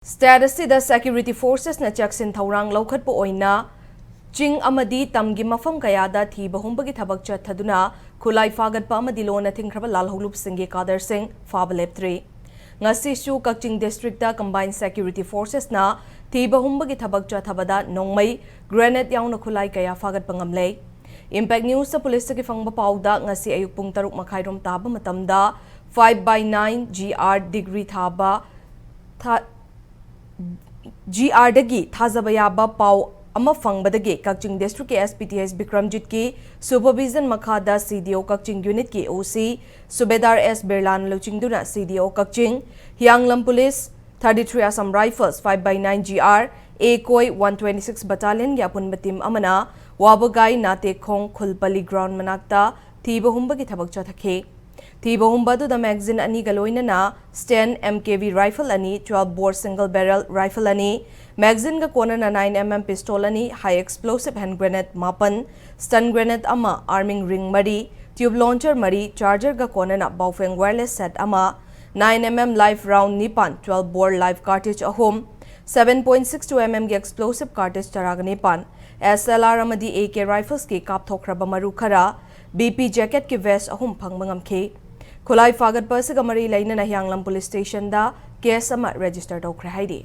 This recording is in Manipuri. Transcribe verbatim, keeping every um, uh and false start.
State ꯑꯁꯤꯗ security forcesꯅ ꯆꯦꯛꯁꯤꯟ ꯊꯧꯔꯥꯡ ꯂꯧꯈꯠꯄ ꯑꯣꯏꯅ ꯆꯤꯡ ꯑꯃꯗꯤ ꯇꯝꯒꯤ ꯃꯐꯝ ꯀꯌꯥꯗ ꯊꯤꯕ ꯍꯨꯝꯕꯒꯤ ꯊꯕꯛ ꯆꯠꯊꯗꯨꯅ ꯈꯨꯠꯂꯥꯏ ꯐꯥꯒꯠꯄ ꯑꯃꯗꯤ ꯂꯣꯟꯅ ꯊꯤꯡꯈ꯭ꯔꯕ ꯂꯥꯜꯍꯧꯂꯨꯞꯁꯤꯡꯒꯤ cadreꯁꯤꯡ ꯐꯥꯕ ꯂꯦꯞꯇ꯭ꯔꯤ꯫ ꯉꯁꯤꯁꯨ ꯀꯛꯆꯤꯡ districtꯇ combined security forcesꯅ ꯊꯤꯕ ꯍꯨꯝꯕꯒꯤ ꯊꯕꯛ ꯆꯠꯊꯕꯗ ꯅꯣꯡꯃꯩ, grenade ꯌꯥꯎꯅ ꯈꯨꯠꯂꯥꯏ ꯀꯌꯥ ꯐꯥꯒꯠꯄ ꯉꯝꯂꯦ꯫ Impact Newsꯇ ꯄꯨꯂꯤꯁꯇꯒꯤ ꯐꯪꯕ ꯄꯥꯎꯗ ꯉꯁꯤ ꯑꯌꯨꯛ ꯄꯨꯡ ꯇꯔꯨꯛ ꯃꯈꯥꯏꯔꯣꯝ ꯇꯥꯕ ꯃꯇꯝꯗ five by nine G R degree ꯊꯥꯕ ꯊꯥ-, G Rꯗꯒꯤ ꯊꯥꯖꯕ ꯌꯥꯕ ꯄꯥꯎ ꯑꯃ ꯐꯪꯕꯗꯒꯤ ꯀꯛꯆꯤꯡ districtꯀꯤ S P T S ꯕꯤꯀ꯭ꯔꯝꯖꯤꯠꯀꯤ supervision ꯃꯈꯥꯗ C D O ꯀꯛꯆꯤꯡ unitꯀꯤ O C ꯁꯨꯕꯦꯗꯥꯔ S ꯕꯤꯔꯂꯥꯅ ꯂꯨꯆꯤꯡꯗꯨꯅ C D O ꯀꯛꯆꯤꯡ, ꯍꯤꯌꯥꯡꯂꯝ police, thirty-three Assam Rifles, five by nine G R, A coy one twenty-six battalionꯒꯤ ꯑꯄꯨꯟꯕ team ꯑꯃꯅ ꯋꯥꯕꯒꯥꯏ ꯅꯥꯇꯦꯛꯈꯣꯡ ꯈꯨꯜꯄꯜꯂꯤ ground ꯃꯅꯥꯛꯇ ꯊꯤꯕ ꯍꯨꯝꯕꯒꯤ ꯊꯕꯛ ꯆꯠꯊꯈꯤ꯫ ꯊꯤꯕ ꯍꯨꯝꯕ ꯑꯗꯨꯗ magazine ꯑꯅꯤꯒ ꯂꯣꯏꯅꯅ Sten M K V rifle ꯑꯅꯤ, twelve bore single barrel rifle ꯑꯅꯤ, magazineꯒ ꯀꯣꯟꯅꯅ nine M M pistol ꯑꯅꯤ, high explosive hand grenade ꯃꯥꯄꯟ, stun grenade ꯑꯃ, arming ring ꯃꯔꯤ, tube launcher ꯃꯔꯤ, chargerꯒ ꯀꯣꯟꯅꯅ Baofeng wireless set ꯑꯃ, nine M M live round ꯅꯤꯄꯥꯟ, twelve bore live cartridge ꯑꯍꯨꯝ, seven point six two M M ꯒꯤ explosive cartridge ꯇꯔꯥꯒ ꯅꯤꯄꯥꯟ, S L R ꯑꯃꯗꯤ A K riflesꯀꯤ ꯀꯥꯞꯊꯣꯛꯈ꯭ꯔꯕ ꯃꯔꯨ ꯈꯔ, B P jacketꯀꯤ vest ꯑꯍꯨꯝ ꯐꯪꯕ ꯉꯝꯈꯤ꯫ ꯈꯨꯠꯂꯥꯏ ꯐꯥꯒꯠꯄ ꯑꯁꯤꯒ ꯃꯔꯤ ꯂꯩꯅꯅ ꯍꯤꯌꯥꯡꯂꯝ police stationꯗ case ꯑꯃ register ꯇꯧꯈ꯭ꯔꯦ ꯍꯥꯏꯔꯤ꯫